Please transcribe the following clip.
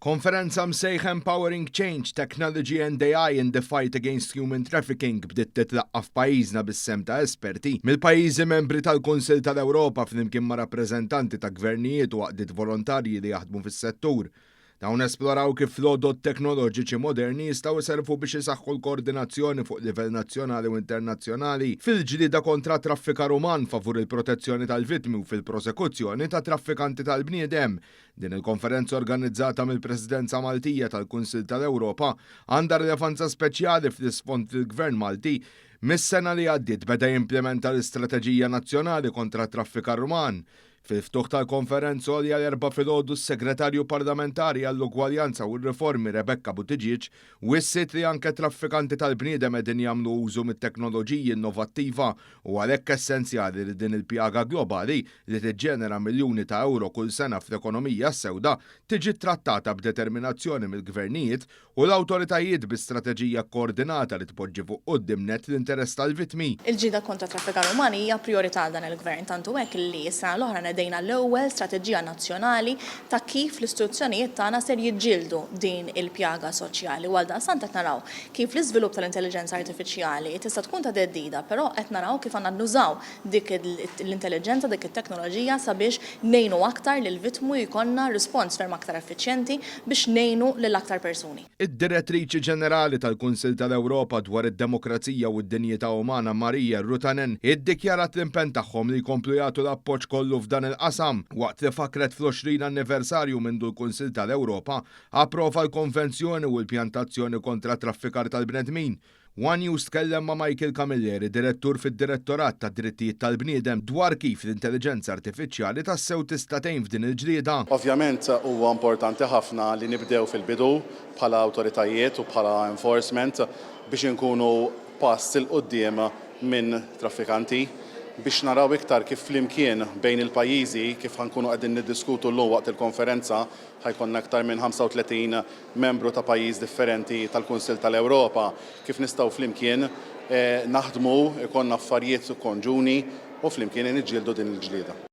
Konferenza msejħa Empowering Change, Technology and AI in the Fight Against Human Trafficking bdiet titlaqqa f'pajjiżna bis-sehem ta' esperti mill-pajjiżi membri tal-Kunsill tal-Ewropa flimkien ma' rappreżentanti ta' gvernijiet u għaqdiet volontarji li jaħdmu fis-settur. Dawn esploraw kif l-għodod teknoloġiċi moderni jistgħu jservu biex isaħħu l-koordinazzjoni fuq livell nazzjonali u internazzjonali fil-ġlieda kontra traffikar uman favur il-protezzjoni tal-vittmi u fil-prosekuzzjoni ta' traffikanti tal-bniedem. Din il-konferenza organizzata mill-Presidenza Maltija tal-Kunsill tal-Ewropa għandha rilevanza speċjali fl-isfond li l-Gvern Malti mis-sena li għaddiet beda jimplementa l-Istrateġija Nazzjonali kontra t-Traffikar Uman. Fil-ftuħ tal-konferenza għolja l-Erbgħa filgħodu s-Segretarju Parlamentari għall-Ugwaljanza u r-Riformi Rebecca Buttigieg wissiet li anke traffikanti tal-bniedem qegħdin jagħmlu użu mit-teknoloġiji innovattiva u għalhekk essenzjali li din il-pjaga globali li tiġġenera miljuni ta' ewro kull sena fl-ekonomija s-sewda tiġi ttrattata b'determinazzjoni mill-gvernijiet u l-awtoritajiet bi strateġija kkoordinata li tpoġġi fuq quddiem nett l-interess tal-vittmi. Il-ġlieda kontra t-traffikar uman hija prijorità għal dan il-Gvern, tant hu hekk li s-sena l-oħra nedejna l-ewwel strateġija nazzjonali ta' kif l-istituzzjonijiet tagħna ser jiġġieldu din il-pjaga soċjali u għaldaqstant qed naraw kif l-iżvilupp tal-intelliġenza artifiċjali tista' tkun ta' theddida però qed naraw kif għandna nużaw dik l-intelliġenza, dik it-teknoloġija sabiex ngħinu aktar lill-vittmu jkollna rispons ferm aktar effiċjenti biex ngħinu lil aktar persuni. Id-Direttriċi Ġenerali tal-Kunsill tal-Ewropa dwar id-Demokrazija u d-Dinjità Umana Marija Rutanen iddikjarat l-impenn tagħhom li jkomplu jagħtu l-appoġġ kollu f'dan il-qasam waqt li fakkret fl-20 anniversarju mindu l-Kunsill tal-Ewropa approva l-Konvenzjoni u l-Pjan ta' Azzjoni kontra t-Traffikar tal-Bnedmin. One News tkellem ma' Michael Camilleri, Direttur fid-Direttorat tad-Drittijiet tal-Bniedem, dwar kif l-intelliġenza artifiċjali tassew tista' tgħin f'din il-ġlieda. Ovvjament huwa importanti ħafna li nibdew fil-bidu bħala awtoritajiet u bħala enforcement biex inkunu pass 'il quddiem minn traffikanti biex naraw iktar kif flimkien bejn il-pajjiżi kif ħa nkunu qegħdin niddiskutu llum waqt il-konferenza Ħa jkollna iktar minn 35 membru ta' pajjiż differenti tal-Kunsill tal-Ewropa. Kif nistgħu flimkien naħdmu, ikollna affarijiet konġuni u flimkien niġġieldu din il-ġlieda.